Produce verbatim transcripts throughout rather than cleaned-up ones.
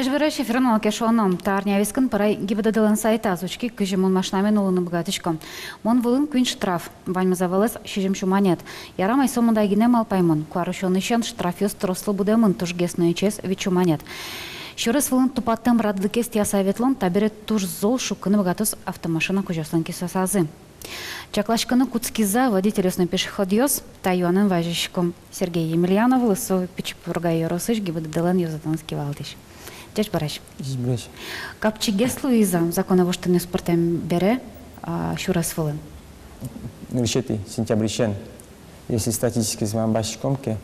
Ӟечбуресь! Эфирын «Малы ке шуоно». Та арня вискын пырай ГИБДД-лэн сайтаз. Учки, кызьы мон машинамен улыны быгатӥсько. Мон вылын куинь штраф. Ваньмыз ӧвӧлэз сизьым сю манет. Ярамай, со мында гинэ, малпай мон. Куарусёнысен штрафъёс трослы будэмын, тужгес но ичиез — вить сю манет. Сюрес вылын тупатэм радлыкез тӥяса ветлон табере туж зол шуккыны быгатоз автомашина кузёослэн кисосазы. Чакласькыны кутскизы-а водительёс но пешеходъёс? Та юанэн вазиськом Сергей Емельяновлы, со Пичи Пурга ёросысь ГИБДД-лэн ёзэтэныз кивалтӥсь. Ӟечбуресь! Ӟечбуресь! Капчигес луиз-а законэ воштонъёс пыртэм бере, а, сюрес вылын? Нырысетӥ сентябрьысен, если статистикаез мынам басьтӥськом ке,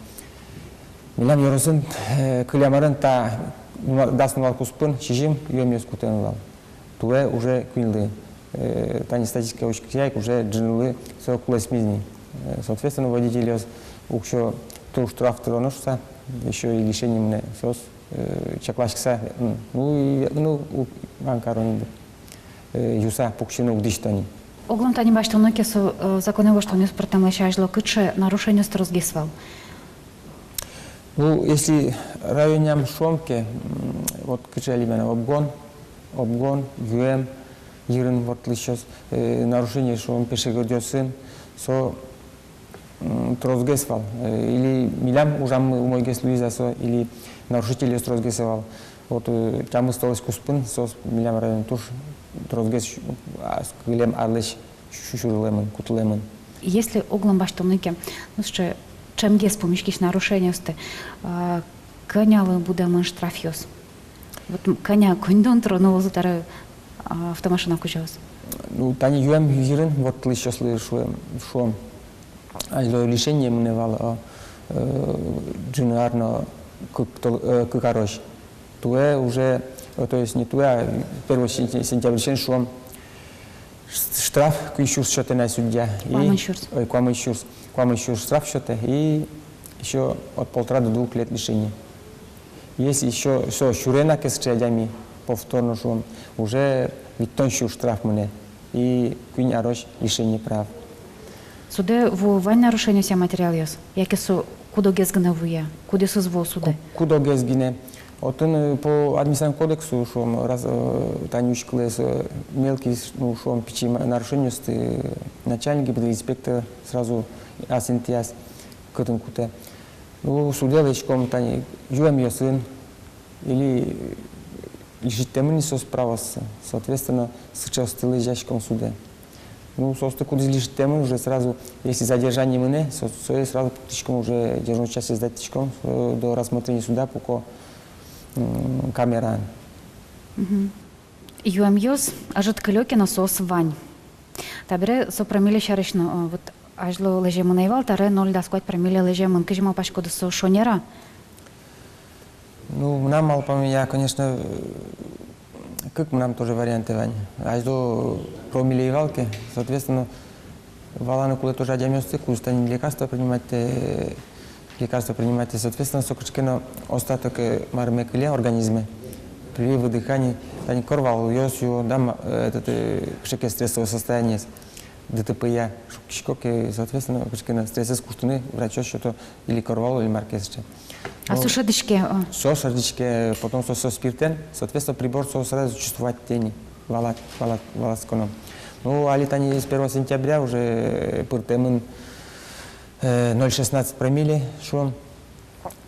милям ёросын, э, кылем арын та нуна-, дас нунал куспын сизьым юэмъёс кутэмын вал. Туэ уже куиньлы, э, тани статистика учкыса ик, уже ӝынылы со кулэсмиз ни. Э, соответственно, водительёс уксё туж штраф тыроно шуса, ещё и лишение мынэ соос, э, чакласькыса, м, ну, и, ну, у-, мар кароно ини, э, юса пуксьыны уг дӥсьто ни. Оглом тани басьтоно ке со, э, законэ воштонъёс пыртэмлэсь азьло, кыӵе нарушениос тросгес вал? Ну, если районъям шуом ке, м, вот кыӵе али мынам обгон, обгон, юэм йырын ворттылӥсьёс, э, нарушение, шуом, пешеходъёсын, со, м, тросгес вал. Э, или милям ужаммы умойгес луиз-а со, или нарушительёс тросгес вал. Вот, э, тямыс толэзь куспын соос милям районын туж тросгес сю-, а, с-, кылем арлэсь сю-, сюрылэмын, кутылэмын. Если оглом басьтоно ке, ну, сыӵе ӵемгес пумиськись нарушениосты, а, кӧнялы будэмын штрафъёс? Вот, м, кӧня, коньдон тыроно луозы табере, а, автомашина кузёос? Ну, тани юэм йырын ворттылӥсьёслы шуэм, шуом. Азьло лишение мынэ вал, а, э, ӝыны ар но кык тол-, э, кык арозь. Туэ уже, э, то есть не туэ, а первого сентя-, сентябрьысен, шуом, ш-, штраф куинь сюрс сётэ на судья. И, куамын сюрс. Ой, куамын сюрс. Куамын сюрс штраф сётэ. И ещё от полтора до двух лет лишения. Если ещё со сюре на ке сыӵе адями, повторно, шуом, уже витьтон сюрс штраф мынэ. И куинь арозь лишение прав. Судэ вуо вань нарушениосъя материалъёс? Яке со куд-огез гинэ вуэ, кудъёсыз вуо судэ? Ку-, куд-огез гинэ. Отын, э, по административному кодексу, шуом, раз, э, тани учкылэ, э, мелкий, ну, шуом, пичи ма-, нарушениосты, э, начальник ГИБДД, инспектор сразу ас интыяз кытын кутэ. Ну, судэ лэзиськом тани юэмъёсын, или лишитэмын ни соос праваоссы, соответственно, сыӵеосты лэзиськом судэ. Ну, соосты кудӥз лишитэмын, уже сразу, если задержание мынэ, со-, сое сразу пуктӥськом, уже дежурной частье сдать кариськом, э, до рассмотрения суда пуко, м, камераын. Мгм. Юэмъёс ӧжыт кылё ке но, соос вань. Табере со промилле сярысь но, э, вот азьло лэземын ӧй вал, табере ноль дас куать промилле лэземын. Кызьы малпаськоды, со шонер-а? Ну, мынам малпамея, конечно, э, кык мынам тоже варианты вань. Азьло промилле ӧй вал ке, соответственно, валаны кулэ тоже адямиосты, кудӥз тани лекарство принимать, э, лекарство принимать, э, соответственно, со кыӵе ке но остаток, э, марме кыле организме. При выдыхании тани кор вал юэм, да, ма-, э, этот, э, кыӵе ке стрессовое состояние. ДТП-я шуккисько ке, соответственно, кыӵе ке но стрессэз куштыны врачъёс сёто или кор вал, или мар ке сыӵе. А со шӧдӥське, а? Со шӧдӥське, потом со, со спиртэн, соответственно, прибор со сразу чувствовать тӥни, валад, валад, валад сконом. Ну, али тани с первого сентября уже пыртэмын, э, ноль шестнадцать промилле, шуом.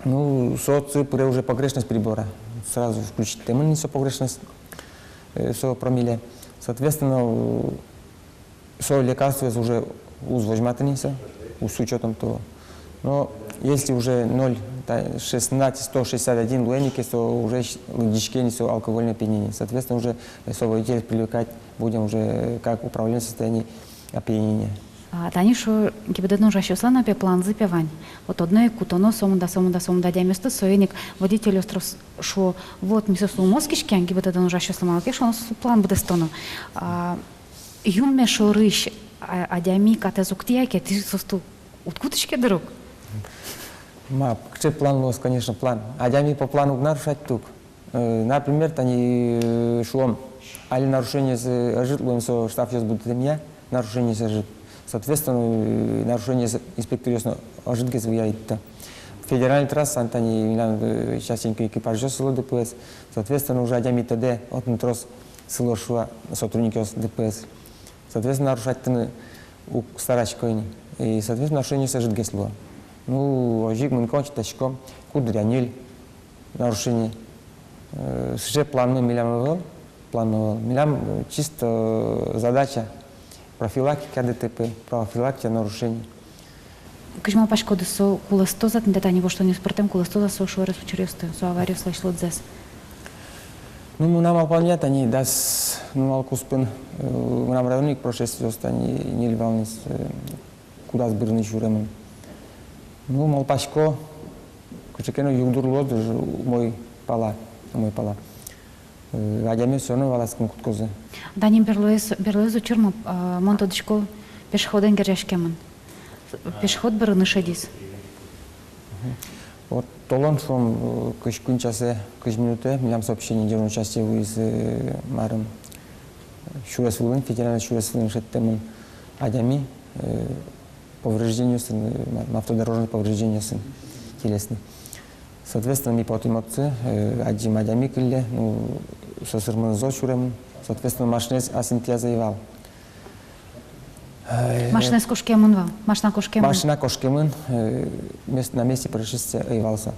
Ну, со отчы пыре уже погрешность прибора. Сразу включить тэмын ни со погрешность, э, со промилле. Соответственно, э, со лекарствоез уже уз возьматы ни со, уз с учётом того. Но если уже ноль, та, шестнадцать сто шестьдесят один луэ ни ке, со уже щ-, лыдӟиське ни со алкогольное опьянение. Соответственно, уже, э, со водителя привлекать будем уже как управление в состоянии опьянения. А, тани шуо, ГИБДД-ын ужасьёслэн, пе, планзы, пе, вань. Вот одно ик кутоно сомында, сомында, сомында адямиосты, соин ик водительёс трос шуо: вот, ми соосты ум оскиське, ГИБДД-ын ужасьёслы, малы ке шуоно, соос план быдэстоно. А, юнме шорысь, а, адями катэз уг тӥя ке, тӥ соосты уд кутӥське дыр ук? Ма, кыӵе план луоз, конечно, план. Адями по плану уг нарушать ук. Э, например, тани, э, шуом, али нарушениез, э, ӧжыт луэм, со штрафъёс будэтэмъя, нарушениез ӧжыт. Соответственно, э, нарушениез инспекторъёс но ӧжытгес выявить каро. Федеральный трасса, тани милям, э, частенько экипажъёс сыло Д П С. Соответственно, уже адями тодэ, отын трос сыло, шуо сотрудникъёс Д П С. Соответственно, нарушать карыны уг старасько ини. И, соответственно, нарушениос ӧжытгес луо. Ну, озьы ик мынӥськом, читаськом, куддыръя ньыль нарушение. Э, сыӵе планмы милям ӧвӧл, планмы ӧвӧл. Милям, э, чисто, э, задача профилактика Д Т П, профилактика нарушений. Кызьы малпаськоды, со кулэстоз-а, тӥни тани воштонъёс пыртэм, кулэстоз-а со шуэрес учыръёсты, со авариослэсь лыдзэс? Ну, мынам малпамъя, тани дас нунал куспын, э, мынам районын ик происшествиос тани ньыль вал ни, э, кудаз бырыны сюремын. Ну, малпасько, кыӵе ке но югдур луоз, даже умой пала, умой пала. Э, адямиос всё равно валаськыны кутскозы. Тани берлоез, берлоез учыр, ма, а, мон тодӥсько, пешеходэн герӟаськемын. Пешеход бырыны шедиз. Вот толон, шуом, э, кызь куинь часэ кызь минутэ милям сообщение дежурной частье вуиз, э, марым, сюрес вылын, федеральной сюрес вылын шедьтэмын адями, э, повреждениосын, э, ма-, автодорожный повреждениосын телесный. Соответственно, ми потӥм отчы, э, адӟим, адями кылле, ну, со сырмын зол сюремын. Соответственно, машинаез ас интыяз ӧй вал. Э, машинаез кошкемын вал, машина кошкемын. Машина кошкемын, э, мес-, на месте происшествия ӧй вал со.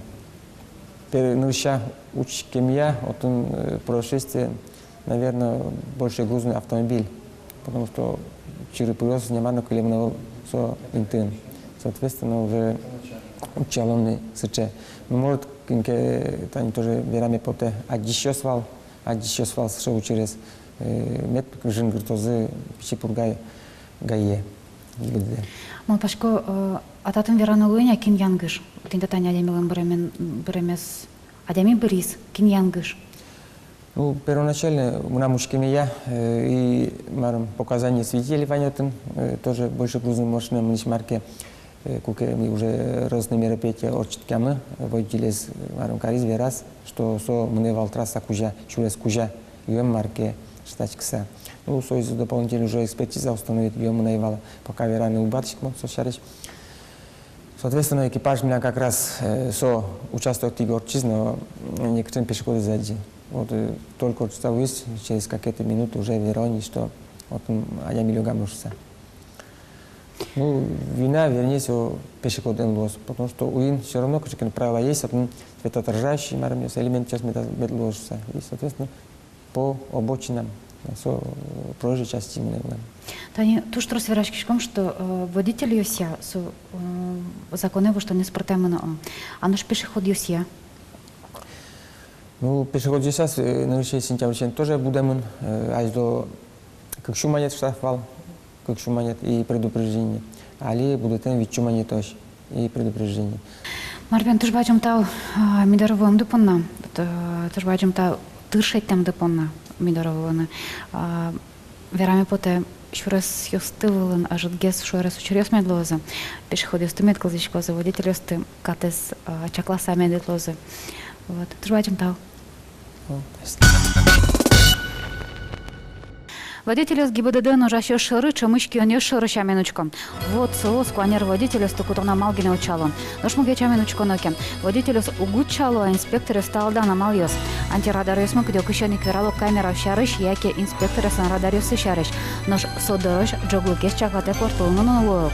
Пе-, нырысь учкемъя, отын, э, происшествие, наверное, большегрузный автомобиль, потому что чыры-пырыос но мар но кылемын ӧвӧл со интыын. Соответственно, уже утчалом ни сыӵе. Ну, может, кин ке, тани тоже вераме потэ, адӟисьёс вал, адӟисьёс вал сыӵе учырез. Э, мед жингыртозы Пичи Пурга ГАИ-е, ГИБДД. Малпасько, э, а татын вераны луэ ни, кин янгыш. Тӥни та тани адямилэн быремен-, быремез, адями быриз, кин янгыш. Ну, первоначально, мынам учкемея, э, и, марым, показания свидетелей вань отын, э, тоже большегрузный машина мынӥсь мар ке, э, куке ми уже рознь мероприятие ортчытӥськомы, э, водителез, э, марым, кариз, вераз, что со мынэ вал трасса кузя, сюрес кузя, юэм мар ке шедьтӥськыса. Ну, соиз дополнительно уже экспертиза установить, юэмын ӧй вал, пока вераны уг быгатӥськы мон со сярысь. Соответственно, экипаж милям как раз, э, со участок тӥни ортчиз, но, м, некыӵе пешеходэз ӧз адӟы. Вот, э, только ортчыса вуиз, через какие-то минуты уже верало ни, что отын адями лёгамын шуыса. Ну, вина, вернее всего, пешеходэн луоз, потому что уин всё равно кыӵе ке но правила есть, отын светоотражающий, марым, элементъёс мед, мед луоз шуыса. И, соответственно, по обочинам, со проезжей части именно. Тани туж трос вераськиськом, что, э, водительёсъя со, э, законэ воштонъёс пыртэмын, о. А нош пешеходъёсъя? Ну, пешеходъёсъя, э, нырысетӥ сентябрьысен тоже будэмын, э, азьло кык сю манет штраф вал, кык сю манет и предупреждение. Али будэтэм вить сю манетозь и предупреждение. Мар бен, туж бадӟым тау, а, ми доры вуэмды понна, т-, туж бадӟым тау тыр шедьтэмды понна ми доры вуэмды. А, вераме потэ, сюресъёсты вылын ӧжытгес шуэрес учыръёс мед луозы, пешеходъёсты мед кылзӥськозы, водительёсты катэз, а, чакласа мед ветлозы. Вот, туж бадӟым тау. О, спасибо. Водительёс ГИБДД-ын ужасьёс шоры ӵемысь киёнъёс шоры сямен учко. Вот соос куанер водительёсты кутон амал гинэ утчало. Нош мукет сямен учконо ке, водительёс уг утчало, а инспекторъёс талдан амалъёс. Антирадаръёсмы кыдёкысен ик верало камера сярысь яке инспекторъёслэн радаръёссы сярысь. Нош со дырозь ӝоглыкез чаклатэ портылыны но луэ ук.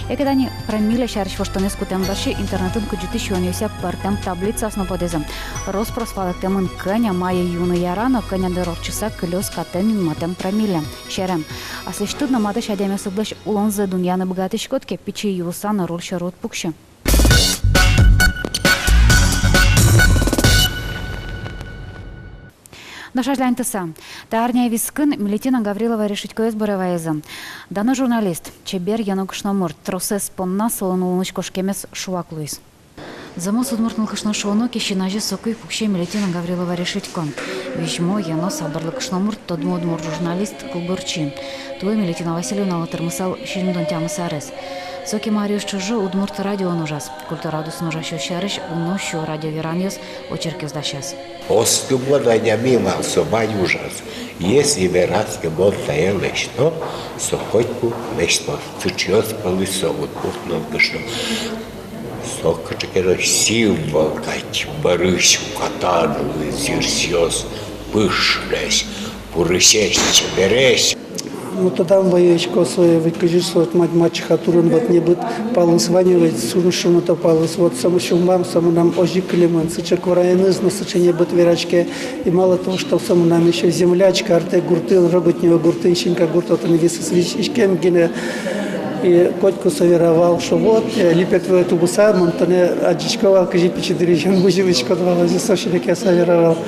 Яке тани промилле сярысь воштонэз кутэм бӧрсьы интернетын кудӟытӥсь юонъёсъя пӧртэм таблицаос но потӥзы. Рос-прос валэктэмын, кӧня мае юыны яра но кӧня дыр ортчыса кылёз катэн юнматэм промилле. Серем. Аслэсьтыд но матысь адямиослэсь улонзэ дунъяны быгатӥськод ке, пичи юыса но руль сьӧры уд пуксьы. Нош азьланьтыса, та арня вискын Милетина Гаврилова решитькоез буре вайизы. Дано журналист, чебер йӧно кышномурт, тросэз понна солэн улонысь кошкемез шуак луиз. Зэмос удмурт нылкышно шуоно ке, син азе соку ик пуксе Милетина Гаврилова решитько. Визьмо, йӧно, сабырлы кышномурт, тодмо удмурт журналист, кылбурчи. Туэ Милетина Васильевналы тырмысал сизьымдон тямыс арес. Со кема аръёс ӵоже удмурт радиоын ужаз. Культура удысын ужасьёс сярысь уно сю радиоверанъёс, очеркъёс дасяз. Оскымон адями вал, со вань ужаз. Если вераз ке, мон тае лэсьто, со котьку лэсьтоз. Сыӵеос пӧлысь со удмурт нылкышно. Со кыӵе ке но символ кадь, бӧрысь укатанлы зырсъёс, пыжлэсь, пурысесь, чебересь. Ну, тодам вайисько сое, ведь кызьы со, вот, мать, мачеха турын, вот, небыт палыз вань ведь, сюн-, шуныт палыз, вот, со сюлмам, со мынам озьы кылемын, сыӵе куараеныз но сыӵе небыт вераське. И мало того, что со мынам ещё землячка, артэ гуртын, Роботнево гуртын, Синька гурт, отын висыс вись-, иськем гинэ. И котьку со вера вал, шуо, вот, э, липет вылэ тубыса, мон тонэ адӟисько вал, кызьы пичи дырысен музьылӥськод вал, озьы со шелек яса вера вал.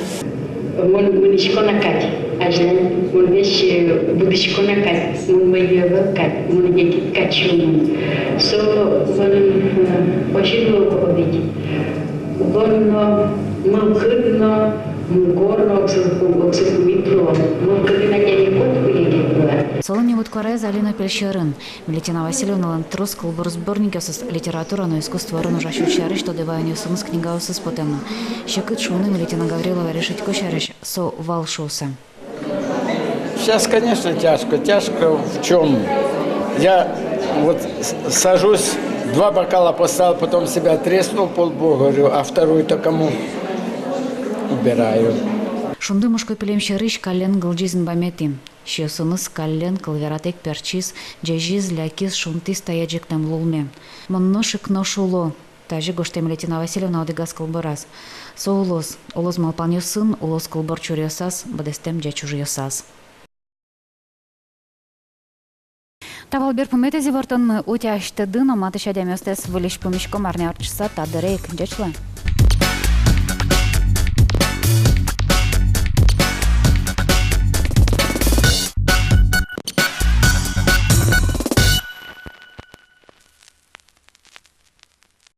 Мон мынӥсько на кадь, азьлань, мон весь, э, будӥсько на кадь, мон мӧйы ӧвӧл кадь, мон егит кадь сюлмын. Со мон, э, озьы но ог ведь. Вон но, мылкыд но, мугор но, огзыр пум-, огзыр пумит луо, мылкыдын адями котьку егит луэ. Солэн небыт куараез али но пель сьӧрын. Валентина Васильевналэн трос кылбур сборникъёсыз литература но искусство ӧрын ужасьёс сярысь тодэ ваёнъёсыныз книгаосыз потэмын. Секыт шуыны Валентина Гаврилова решить кариське сярысь, со вал шуыса. Сейчас, конечно, тяжко. Тяжко в чём? Я вот с-, сажусь, два бокала поставил, потом себя треснул по лбу, говорю, а второй-то кому? Убираю. Шунды мушко пилем сярысь каллен гылӟиз инбаметӥ. Сиосыныз каллен кыл вератэк пертчиз, ӟазиз, лякиз, шунтӥз тае ӝектэм лулме. Мон нош ик нош уло. Тазьы гожтэ Валентина Васильевна одӥгаз кылбураз. Со улоз, улоз малпанъёсын, улоз кылбур чуръёсаз, быдэстэм ӟеч ужъёсаз. Та вал берпуметӥез ивортонмы. Утясьтыды но матысь адямиостэс выльысь пумиськом арня ортчыса та дыре ик. Ӟеч луэ.